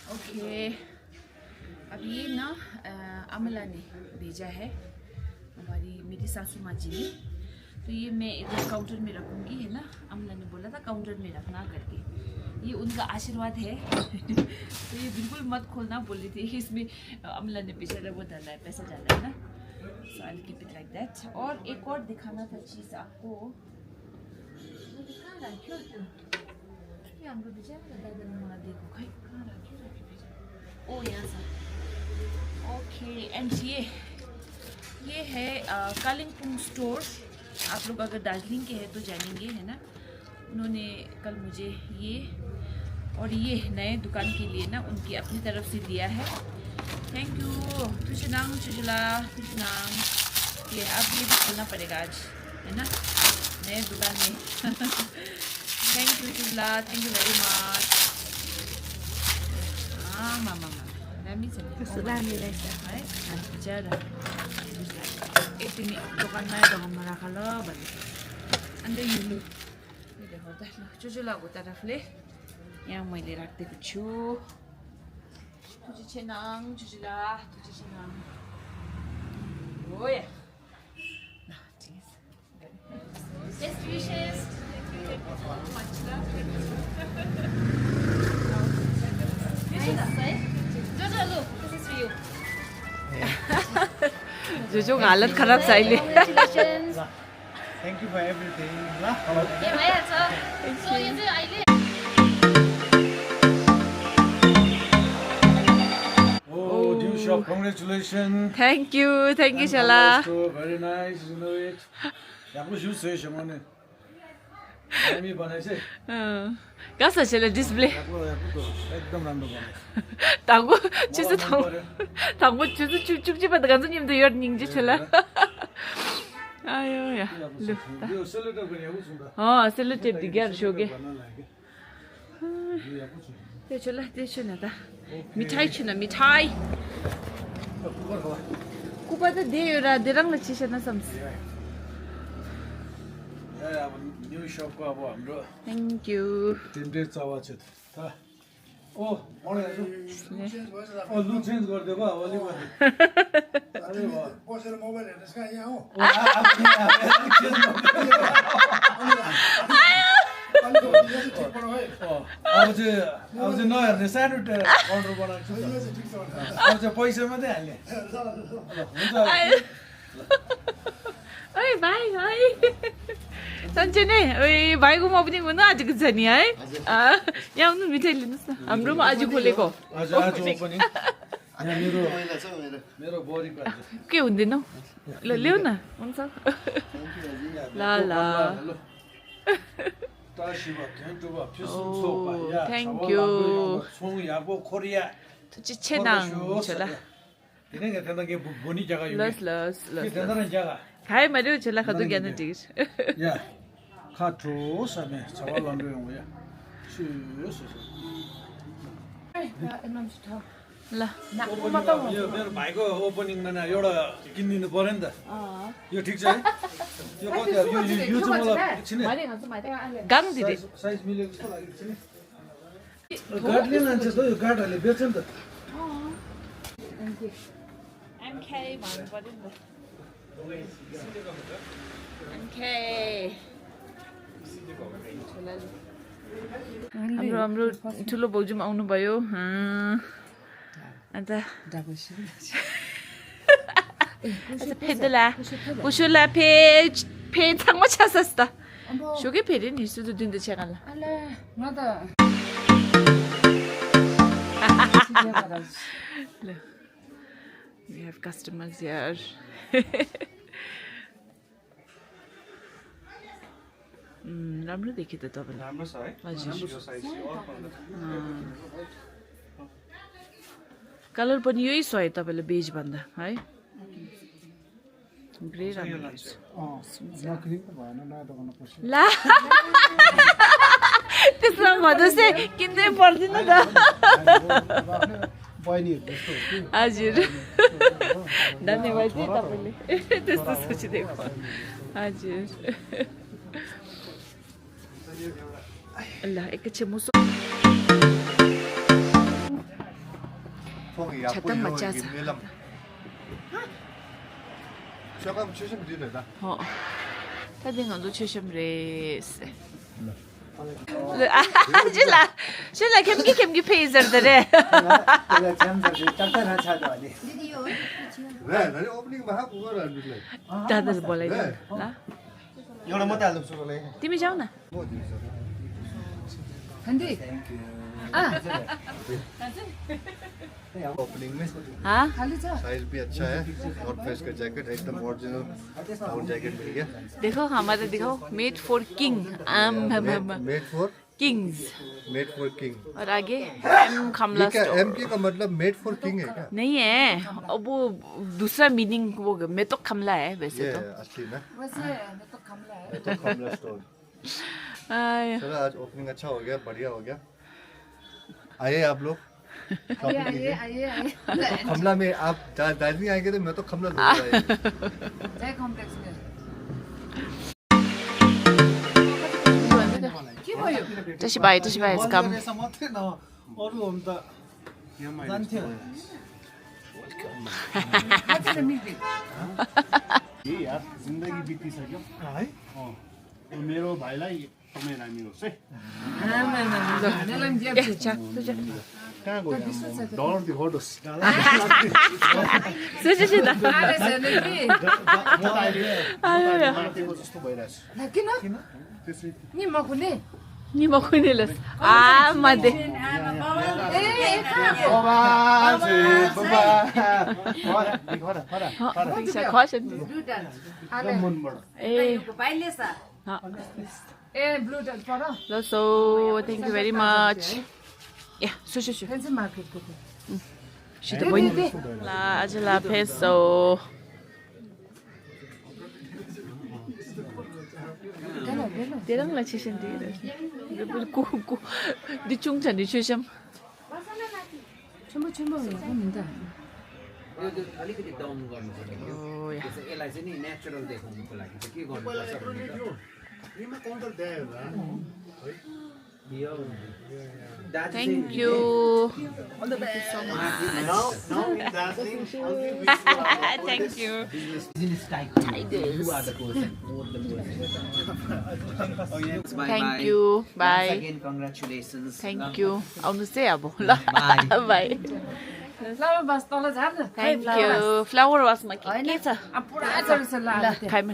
Okay अब ये ना अमला ने भेजा है मेरी सासू माँ जी ने, तो ये मैं इधर काउंटर में रखूँगी, है ना। अमला ने बोला था काउंटर में रखना करके, ये उनका आशीर्वाद है। तो ये बिल्कुल मत खोलना बोल रही थी, इसमें अमला ने बेचारा वो डाला है, पैसा डाला है ना। So I will keep it like that. और एक और दिखाना था चीज़ आपको, हाम्रो बेचारा दादाले मलाई दिएको खै कहाँ राख्यो ओ यहाँ छ। ओके एंड ये है कालिम्पोंग स्टोर। आप लोग अगर दार्जिलिंग के हैं तो जानेंगे, है ना। उन्होंने कल मुझे ये और ये नए दुकान के लिए ना उनकी अपनी तरफ से दिया है। थैंक यू तुशनांग चुजुला तुशनांग। ये अब ये भी खोलना पड़ेगा आज, है ना, नए दुकान में। थैंक यू चुजुला, थैंक यू वेरी मच। हाँ मामा दामी छ नि, दामी रहेछ है। हजुर यति नै दोकानमा राख ल भने अन्त यो लु देखाउँदा ल चुजुलाको तर्फले यहाँ मैले राखिदिएको छु। तुझेनाङ चुजुला तुझेनाङ हो या best wishes. Much love. This is for you. जोजो हालत खराब छ अहिले। Thank you for everything. के भइहाल्छ। सो यो चाहिँ अहिले Congratulations. Thank you Shala. Very nice, you know it. Yaku shoes say shamane. Ami banai chai. कस्तो छ डिस्प्ले? एकदम राम्रो बनायो। तागो चुचु तागो चुचु चुचुची पता गर्छ नि म त यो निङजे छला। आयो या लु त यो सेलोटेप पनि याकु सुन्दा। सेलोटेप दिग्यार शोगे। त्यो छला त्यो छ न त। मिठाई छ न मिठाई। कुपा त दे एउटा देरङ ल चिसे न सम्स। अब न्यू शप को अब हाम्रो थ्यांक यू तिम्रो चावा छ त ओ मले ओ लु चेन्ज गर्दियो बा अलिकति अरे वाह बसेर मोबाइल हेर्नुस् कहाँ यहाँ हो अब चाहिँ नहेर्ने सानो अर्डर बनाएको छु अब चाहिँ पैसा मात्रै हाल्ने हुन्छ ओइ भाइ भाइ सन्चै नै ओइ भाइको म पनि हुनु आजको छ नि है यहाँ आउनु मिठाई लिनुहोस् न हाम्रोमा आज खोलेको आज ओपनिङ यहाँ मेरो बोरीको के हुँदैन ल ल्याउ न हुन्छ ल ल थ्याङ्क यू चिछेनाङ छोला लस लस लस खाए मैले छोला खाँदो ज्ञान टिकट या खाटो समय चावल लन्डो हुँया ल यो मेरो भाइको ओपनिङमा न एउटा किनिदिनु पर्यो नि त यो ठिक छ है यो कति यो चाहिँ मलाई एकछिन गाङ दिदी साइज मिलेको जस्तो लागेको छ नि गाडले लान्छ त यो गाडहरूले बेच्छ नि त एमके भन्नु पर्यो नि त एमके हाम्रो ठुलो भाउजू आउनुभयो अन्त फेदला कुसुला फे थांमा छासस त 쇼게 페린 일수도 든데 제가라 We have customers here. राम्रो देखियो त तपाईले राम्रो छ है हजुर यो साइज कलर पनि यही छ है तपाईले बेज भन्दा है ग्रे राम्रो लाग्छ नक्ली त भएन नयाँ दोकानमा पस्यो ला त्यसमा मधुसे किन्दै पर्दैन त बहिनीहरु जस्तो हो कि हजुर धन्यवाद है तपाईले त्यस्तो सोचिदिएको हजुर ल एकैछिन मुसो छतम मचा छ 저거 주시면 되다. 타딩도 추심레스. 실라 캠기 페이저들에. 네, 나는 오프닝만 하고 가라 그래. 다들 बोलाइ ला एउटा मात्रै हाल्नु सुरुले. तिमी जाऊ न खन्दी ओपनिंग में हाँ खाली छ साइज भी अच्छा है नॉर्थ फेस का जैकेट एकदम ओरिजिनल डाउन जैकेट मिल गया देखो हमारा दिखाओ made for king made for Kings king और आगे एम कमला क्या स्टोर एम के का मतलब मेड फॉर किंग है क्या नहीं है अब वो दूसरा मीनिंग वो मैं तो कमला है वैसे ये तो असली ना वैसे मैं तो कमला है ये तो कमला स्टोर आया चलो आज ओपनिंग अच्छा हो गया बढ़िया हो गया आइए आप लोग आइए कमला में आप दार्जिलिंग आएंगे तो मैं तो कमला जरूर आएंगे जय कम्प्लेक्स में के भयो त्यसै भए कम मात्रै न अरु हम त जान्थ्यो कति मिल्छ यार जिन्दगी बितिसक्यो है मेरो भाइलाई समय राम्रोस् है हामीलाई पनि दिएको छ कहाँ गयो डलर देखाउनुहोस् सुचिसित आले छैन कि त्यो जस्तो भइरहेछ किन नि म कुनै नि म कुनैलस मध्ये ए ब्लू डट पर ल so thank you very much या सुसु फेन्सी मार्केटको सिधै बहिनी ल आज ल फेसो तेरङ ल छिसन दिएर दिचुङ छ नि छिसम छुम्बु नि त अलिकति डाउन गर्नुपर्ने यसलाई चाहिँ नि नेचुरल देखाउनुको लागि चाहिँ के गर्नुपर्छ भने यिनमा काउन्टर द्यायो thank you thank you business type you are the person more the more thank you bye again congratulations thank you आउनुहोस् है अब ल बाई फ्लावर बस तल झार्न थ्याङ्क यू फ्लावर वासमा के छ पुरा चढेछ ल खाइमा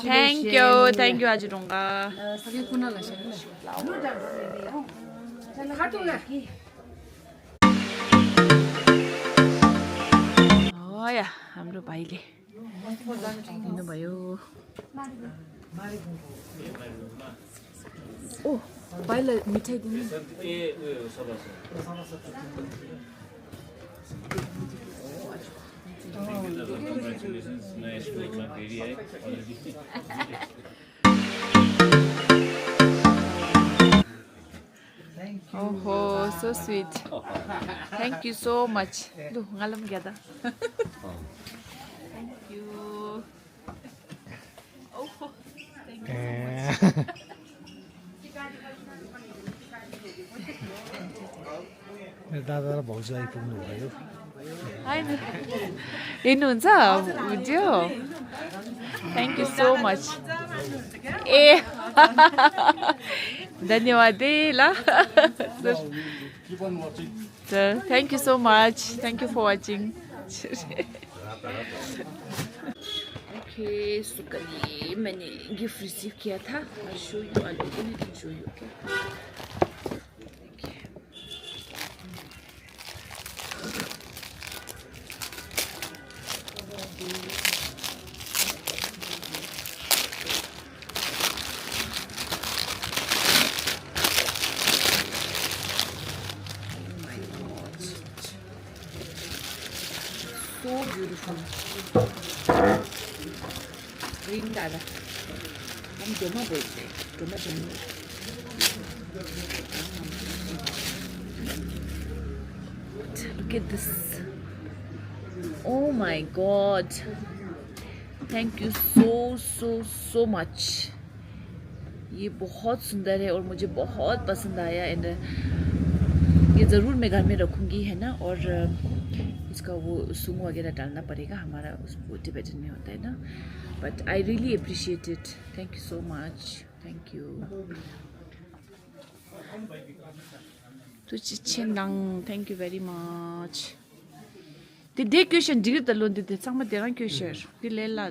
थ्याङ्क यू हजुरङ्गा सबै कुनालाई खाटु या हाम्रो भाइले दिनुभयो ओ भाइलाई मिठाई दिनु ओहो so sweet thank you so much लु ngalam gyada थ्याङ्क यू ओहो मेरो दादा र भाउजू आइपुग्नु भयो होइन हेर्नुहुन्छ video thank you so much ए धन्यवाद है ल Keep on watching. Sir thank you so much thank you for watching okay so call ये मैंने गिफ्ट रिसीव किया था I'll show you I'll open it and show you okay so beautiful. Green dada. हम जमा बोलते हैं जमा जमा look at this oh my god thank you so much ये बहुत सुंदर है और मुझे बहुत पसंद आया एंड ये ज़रूर मैं घर में रखूँगी है ना और इसका वो सूंग वगैरह डालना पड़ेगा हमारा उसको टिबेटन में होता है ना but I really appreciate it thank you so much thank you thank you very much they question degree त लोन दे चांग दे रंग क्वेश्चन दे ले ला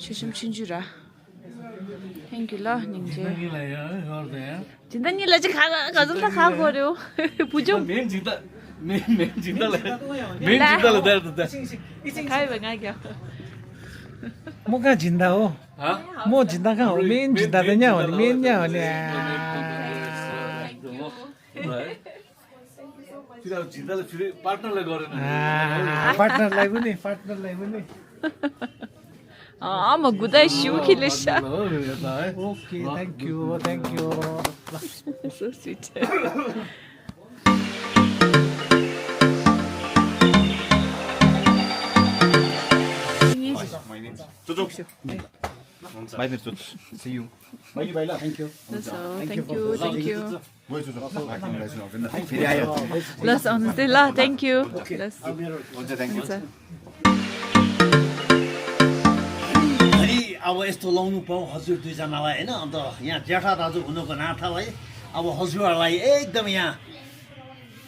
शुशम छिंजुरा थैंक यू ला निंजे जिंदा नि ला चाहिँ खा गजल त खा गर्यो बुझौ मेन जिंदा खाइ भङ क्या म कहाँ जिन्दा हो म जिन्दा कहाँ हो मेन जिन्दा त यहाँ हो नि मेन यहाँ हो नि जिन्दाले फेरि पार्टनरलाई गरेन पार्टनरलाई पनि म गुदाइ सिउ खिलेसा okay thank you so sweet My name is See you. Bye bye. Thank you. so thank you Where's the Plus honestly la thank you plus Thank you. अनि अब यस्तो लाउनु पाऊँ हजुर दुईजनालाई होइन अन्त यहाँ जेठा दाजु हुनुको नातालाई अब हजुरहरूलाई एकदम यहाँ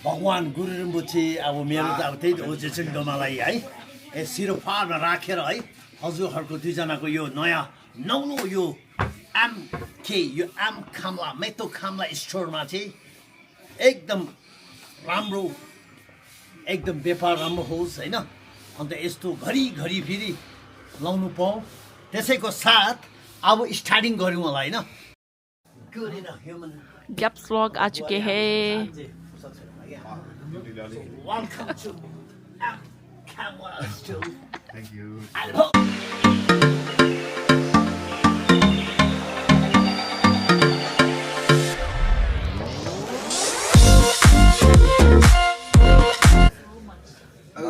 भगवान् गुरु रिम्बुछे अब मेरो त अब त्यही हो जेछिन डोमालाई है सिरो फारमा राखेर है हजुरहरूको दुईजनाको यो नयाँ नौलो यो एम खामला मेतो खामला स्टोरमा चाहिँ एकदम राम्रो एकदम व्यापार राम्रो होस् होइन अन्त यस्तो घरिघरि फेरि लाउनु पाऊँ त्यसैको साथ अब स्टार्टिङ गरौँ होला होइन Gaps vlog आ चुके हैं Welcome to Camera Studio. Thank you.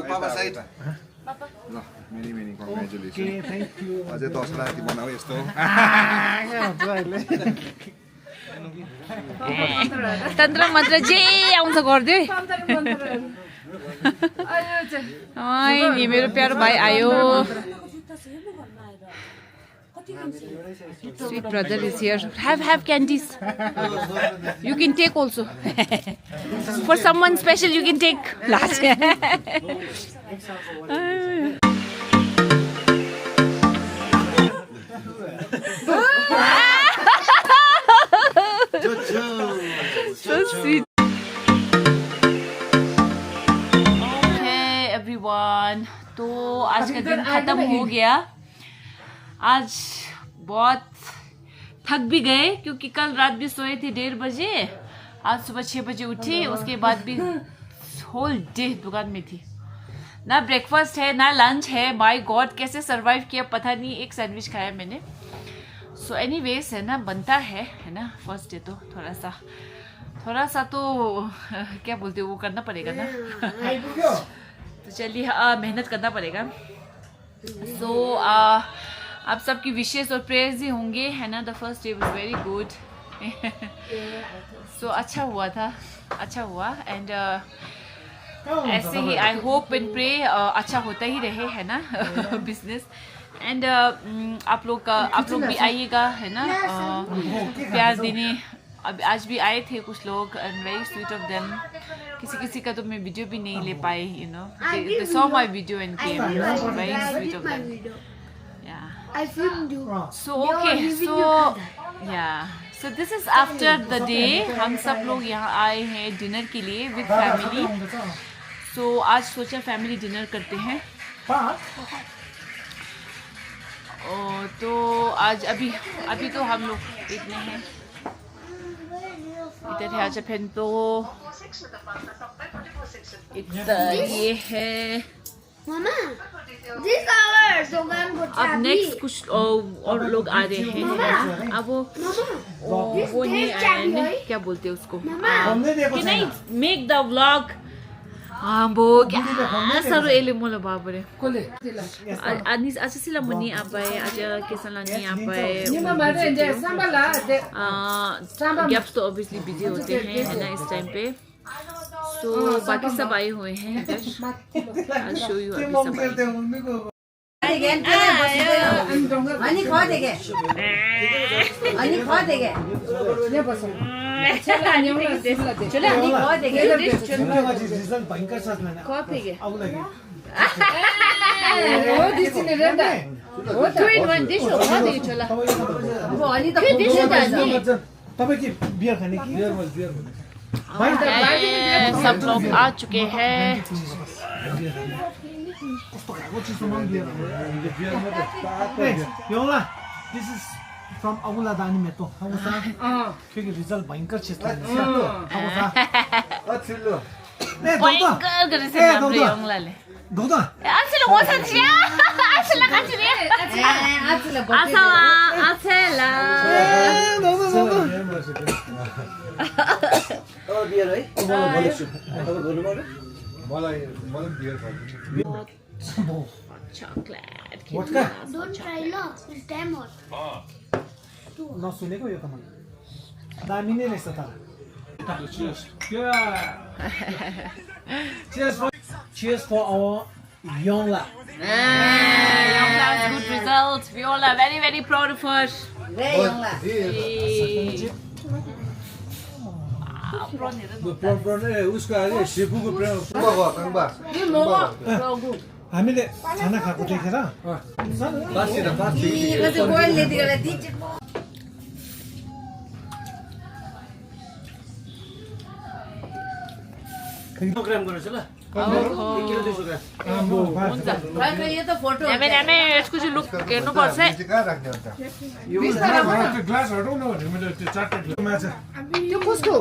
Papa side. ल many congratulations. थ्याङ्क यू अझै 10 लाख बनाऊ यस्तो तन्त्र मन्त्र जे आउँछ गरिदियो है नि मेरो प्यारो भाइ आयो Sweet brother is here. Have candies. You can take also. For someone special, you can take. Last. So sweet. Okay, everyone. तो आज का दिन खत्म हो गया. आज बहुत थक भी गए क्योंकि कल रात भी सोए थे 1:30 बजे आज सुबह 6 बजे उठी उसके बाद भी होल डे दुकान में थी ना ब्रेकफास्ट है ना लंच है माय गॉड कैसे सरवाइव किया पता नहीं एक सैंडविच खाया मैंने सो एनीवेज है ना बनता है ना फर्स्ट डे तो थोड़ा सा तो क्या बोलते हो वो करना पड़ेगा ना तो चलिए मेहनत करना पड़ेगा सो आप सबकी विशेस और प्रेयर्स ही होंगे है ना the first day was very good so अच्छा हुआ एंड ऐसे ही आई होप एंड प्रे अच्छा होता ही रहे है ना बिजनेस एंड आप लोग भी आइएगा है ना प्यार देने। अब आज भी आए थे कुछ लोग and very sweet of them. किसी का तो मैं वीडियो भी नहीं ले पाई, you know, they saw my video and came, very sweet of them. Yeah so okay, so this is after the day. हम सब लोग यहाँ आए हैं डिनर के लिए विद फैमिली। सो आज सोचा फैमिली डिनर करते हैं। तो आज अभी तो हम लोग इतने हैं। इधर है अच्छा फैन तो ये है। अब नेक्स्ट कुछ और लोग आ रहे हैं। अब वो नहीं आए, क्या बोलते हैं उसको, कि नहीं make the vlog. Ambo, saro ele mula babure. Anis aja sila mani apa ya, aja kesannya apa ya. Gaps तो obviously busy होते हैं है ना इस टाइम पे। So बाकी सब आए हुए हैं इधर। I'll show you अभी सब आए। अनि खा देगे अनि खा देगे ये बस चलो अनि खा देगे भयंकर साथ में अब लगे हो दिसले रेंदा हो 2 in 1 dish हो खा देगी चला। वो अनि त dish है दादी। तपाईँ के बियर खाने कि बियर सब लोग आ चुके हैं। योला दिस इज फ्रॉम अबुला दानी में तो हम सा क्योंकि रिजल्ट भयंकर चेष्टा है हम सा अछिल्लो भयंकर गरेछ हाम्रो यङलाले दोदा आछिलो म साथी आछिलो काछिले आछला बियर है मलाई बियर खानु chocolate. Don't try lo, it's damn hot. नसुनेको यो त मलाई दामी नै रहेछ त। Cheers for our Yongla. Yongla's good result. We all are very, very proud of her. उसको अरे सेपुको प्रेम हामीले खाना खाएको देखेर प्रोग्राम गरेछ ल यो त फोटो हामी यसको चाहिँ लुक हेर्नुपर्छ है। ग्लास हटाउन भनेर मैले त्यो चारवटा माछा त्यो कसको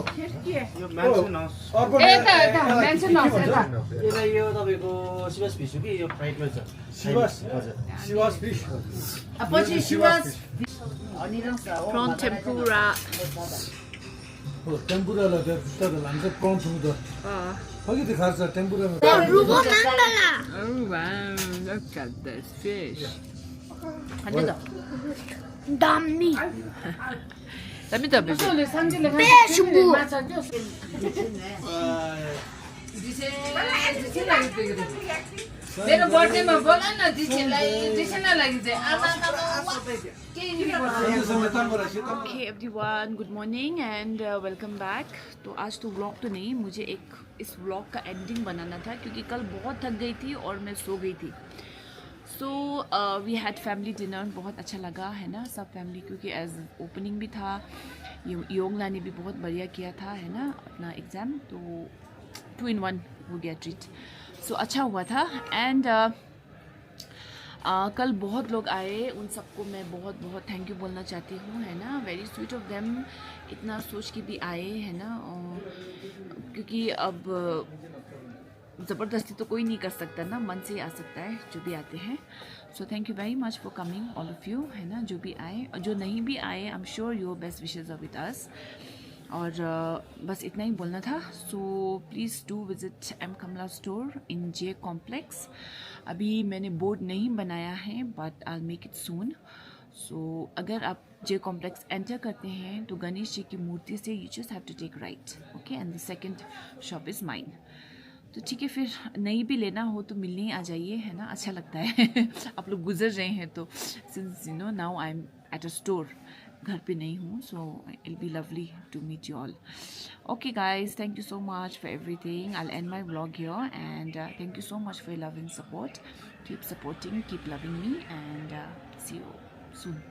यो मान्छे न यता मेन्सन नहोस् यता यसलाई यो तपाईको शिवास फिस हो कि यो फ्राइडमा छ शिवास फिस पछि शिवास अनि रस हो Prawn tempura. टेम्पुरालाई त लान्छ प्रन थुम त अघि त खान्छ टेम्पुरामा Rubo mandala. Oh wow, look at this fish. Dummy. Dami to baby. कसले सन्जीले Peixubu. माछा त्यो मेरो बर्थडेमा बोला न दिसेलाई लागि चाहिँ आमा Okay everyone, good morning and welcome back. तो आज तो व्लॉग तो नहीं, मुझे एक इस व्लॉग का एंडिंग बनाना था क्योंकि कल बहुत थक गई थी और मैं सो गई थी। So we had family dinner, बहुत अच्छा लगा है ना सब फैमिली, क्योंकि एज ओपनिंग भी था, योंगला ने भी बहुत बढ़िया किया था है ना अपना एग्ज़ाम, तो 2 in 1 हो गया ट्रीट। सो अच्छा हुआ था एंड कल बहुत लोग आए, उन सबको मैं बहुत बहुत थैंक यू बोलना चाहती हूँ है ना, वेरी स्वीट ऑफ देम, इतना सोच के भी आए है ना, क्योंकि अब ज़बरदस्ती तो कोई नहीं कर सकता ना, मन से ही आ सकता है जो भी आते हैं। So thank you very much for coming all of you है ना, जो भी आए और जो नहीं भी आए, I am sure your best wishes are with us. और बस इतना ही बोलना था। So please do visit M Kamla store in J complex. अभी मैंने बोर्ड नहीं बनाया है but I make it soon. So अगर आप जे कॉम्प्लेक्स एंटर करते हैं तो गणेश जी की मूर्ति से you just have to take right, okay, and the second shop is mine. तो ठीक है, फिर नहीं भी लेना हो तो मिलने ही आ जाइए, है ना, अच्छा लगता है आप लोग गुजर रहे हैं तो, since you know now I am at a store, घर पे नहीं हूँ, so it be lovely to meet you all. Okay guys, thank you so much for everything. I'll end my vlog here, and thank you so much for your love and support. Keep supporting, keep loving me, and see you soon.